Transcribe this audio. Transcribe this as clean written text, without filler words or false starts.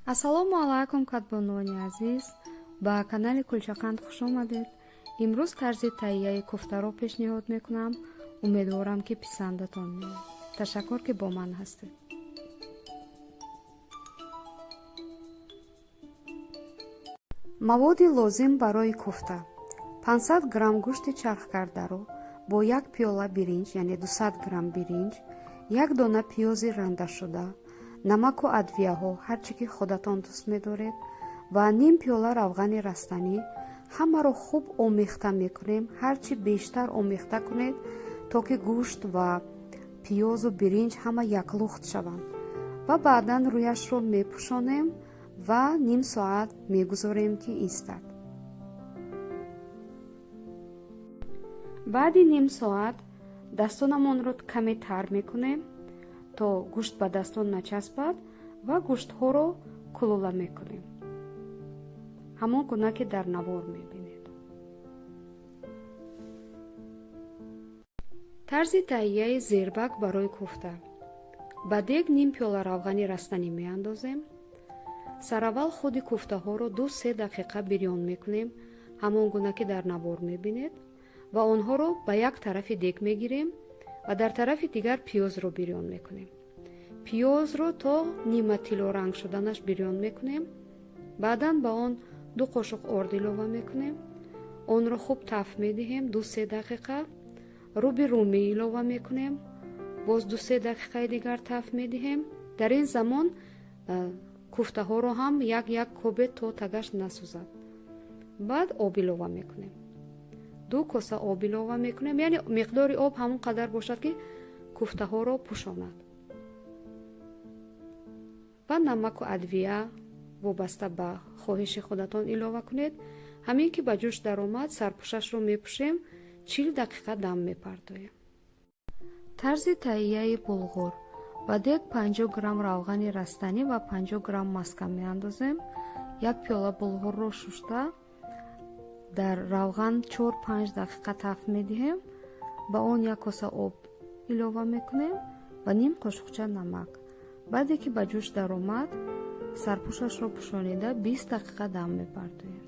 Ассалому алайкум, кадбонуони азиз, ба канали Кулчақанд хуш омадед. Имрӯз тарзи таҳияи куфтаро пешниҳод мекунам. Умедворам, ки писандатон меояд. Ташаккур, ки бо ман ҳастед. Маводи лозим барои куфта: 500 грамм гӯшти чархкардаро бо як пиёла биринҷ, яъне 200 грамм биринҷ, як дона пиёзи рандашуда, намаку адвияҳо, ҳар чӣ ки худатон дӯст медоред, ва ним пиёла равғани растанӣ. Ҳамаро хуб омехта мекунем. Ҳар чӣ бештар омехта кунед, то ки гӯшт ва пиёзу биринҷ ҳама яклухт шаванд, ва баъдан рӯяшро мепӯшонем ва ним соат мегузорем, ки истад. Баъди ним соат дастонамонро каме тар мекунем, то гӯшт ба дастон начаспад, ва гӯштҳоро кулула мекунем, ҳамон гуна ки дар навор мебинед. Тарзи таҳияи зербак барои куфта: ба дег ним пиёла равғани растанӣ меандозем. Сараввал худи куфтаҳоро 2-3 дақиқа бирён мекунем, ҳамон гуна ки дар навор мебинед, ва онҳоро ба як тарафи дег мегирем ва дар тарафи дигар пиёзро бирён мекунем. Пиёзро то нима тиллоранг шуданаш бирён мекунем. Баъдан ба он 2 қошуқ орд илова мекунем, онро хуб таф медиҳем 2-3 дақиқа. Руби румӣ илова мекунем, боз 2-3 дақиқаи дигар таф медиҳем. Дар ин замон куфтаҳоро ҳам як як кобед, то тагаш насӯзад. Баъд об илова мекунем, 2 коса об илова мекунем, яъне миқдори об ҳамон қадар бошад, ки куфтаҳоро пӯшонад, ва намаку адвия вобаста ба хоҳиши худатон илова кунед. Ҳамин ки ба ҷӯш даромад, сарпӯшашро мепӯшем, 40 дақиқа дам мепартоем. Тарзи таҳияи булғур: ба дег 50 грамм равғани растанӣ ва 50 грамм маска меандозем. Як пиёла булғурро шушта, дар равған 4-5 дақиқа таф медиҳем. Ба он як коса об илова мекунем ва ним қошуқча намак. Баъде ки ба ҷӯш даромад, сарпӯшашро пӯшонида, 20 дақиқа дам мепартоем.